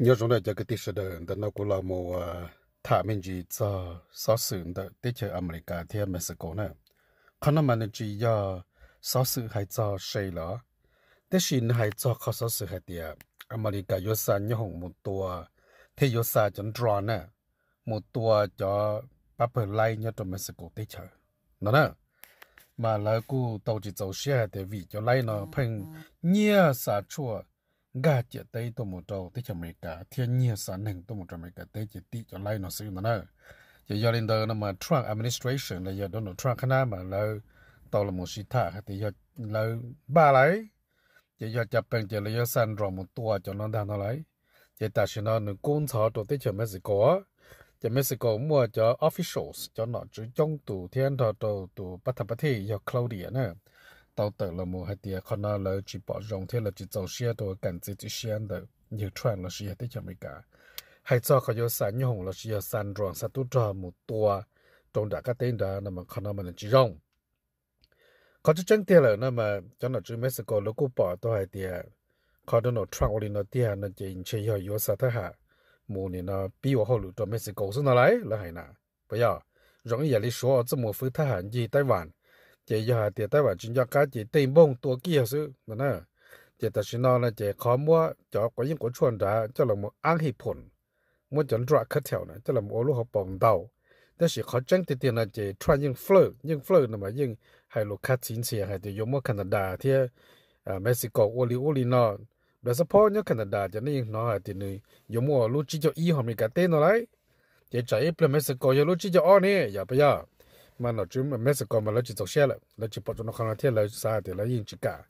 Nyob zoo na cov kwv tij sawv daws, ntawm no kuv los mus tham me ntsis txog xov xwm ntawm teb chaws Amelikas thiab Mexico na. Qhov no mas nws tsis yog xov xwm hais txog se lawm, tiam sis nws hais txog qhov xov xwm hais tias Amelikas yuav xa nyooj hoom mus tua, thiab yuav xa cov drone na, mus tua cov pab pawg laib nyob rau Mexico teb chaws no na. Mas lawv kuj tau tsis txaus siab hais tias vim cov laib no pheej nyiag xa tshuaj nkag ciam teb tuaj mus rau teb chaws Amelikas thiab nyiag xa neeg tuaj mus rau Amelikas teb ces tim cov laib no xwb no na. Ces yog li ntawd no mas Trump administration los yog Donald Trump qhab nab mas lawv tau los mus sib tham hais tias yog lawv npaj lawm, ces yog cov pees ces lawv yuav xa drone mus tua cov no ntag no lawm. Ces tam sim no nws kub ntxhov rau teb chaws Mexico, ces Mexico muaj cov officials, cov nom tswv coob tus thiab nrog rau tus pab tham pab thij yog Claudia na, tau tawm los mus hais tias qhov no lawv tsis pom zoo thiab lawv tsis txaus siab rau kam txiav txim siab ntawm yawg Trump lossis yog teb chaws Amelikas hais txog qhov yuav xa nyooj hoom lossis yog xa drone xa tub rog mus tua rau nram qab teb nrad no mas qhov no mas nws tsis zoo. Qhov tseeb tseeb tiag lawm no mas cov nom tswv Mexico lawv kuj pom tau hais tias qhov Donald Trump ua li no tiag no ces ntshe yog yuav xa thab ham mus nim no pib ua hauj lwm rau Mexico xwb no lawm, lawv hais na. Puas yog? Zoo ib yam li Suav uas txawj mus fwv thab ham ncig Taiwan, ces yog hais tias Taiwan tsis nco qab ces tej npoog tua kiag xwb no na. Ces tam sim no no ces qhov muab cov quav yeeb quav tshuaj nrad coj los mus aab him phoom, muab cov drug cartel na coj los ua lub hauv paus ntaus. Tab sis qhov tseeb tiag tiag no ces Trump yeej flawj, yeej flawj no mas yeej hais lus khab txhiv ntxhias hais tias yuav muab Canada thiab Mexico ua li ub li no. Lawv xab phob nyob Canada ces nej yeej hnov hais tias nws yuav muaj lub tsib caug ib hauv Amelikas teb no lawm, ces tsam ib pliag Mexico yog lub tsib caug ob ne, yog puas yog? Mas nom tswv Mexico mas lawv tsis txaus siab lawm, lawv tsis pom tau qhov no thiab lawv xav tias lawv yeej tsis kam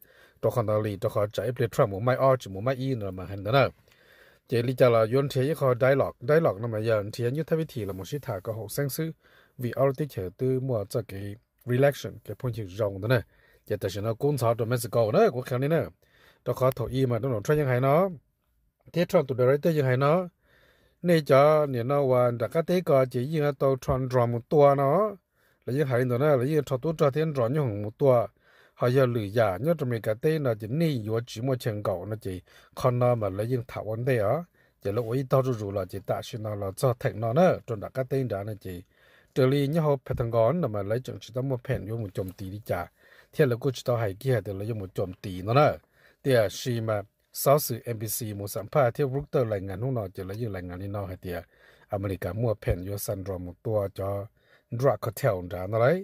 rau qhov ntawd li, rau qhov tsam ib pliag Trump mus maij ob tsis mus maij ib no mas hais ntawd na. Ces li cas los yuav nrhiav ib qho dialogue, dialogue no mas yog nrhiav nyub thab vib thim los mus sib tham kom haum xeeb xwb, vim ob lub teb chaws twb muaj txoj kev relations kev phooj ywg zoo ntawd na. Ces tam sim no kub ntxhov rau Mexico na, kuv qhia nej na, rau qhov thaum ub mas Donald Trump yeej hais no, thiab Trump tus director yeej hais no, nej cov nim no uas nram qab teb ko ces yeej tau drone mus tua no. Lawv yeej hais li ntawd na, lawv yeej rho tub rog thiab drone nyob hoom mus tua. Ho yog lwm yam nyob rau Amelikas teb no ces nej yuav tsis muaj chaw nkaum no ces qhov no mas lawv yeej tham ua ntej os. Ces lawv ua ib tog zuj zus los ces tam sim no los txog theem no na rau nram qab teb nrad no ces raws li nyob hauv Pentagon no mas lawv tseem tsis tau muaj pheem yuav mus coom tis li cas, thiab lawv kuj tsis tau hais kiag hais tias lawv yuav mus coom tis no na. Tiam sis mas xov xwm N B C mus xam phaj thiab Reuters lais ngas hnub no ces lawv yeej lais ngas li no hais tias Amelikas muaj pheem yuav xa drone mus tua cov drug cartel nrad no lauj.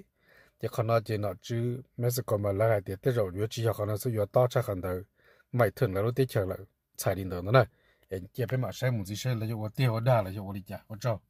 Ces qhov no ces nom tswv Mexico mas lawv hais tias tej zaum yuav tsis yog qhov no xwb, yuav tob tshaj qhov ntawd, maim theem lawv lub teb chaws lawm, txhais li ntawd no na. Es cia peb mam saib mus ntxiv seb lawv yuav ua tiag ua dag los yog ua li cas, ua tsaug.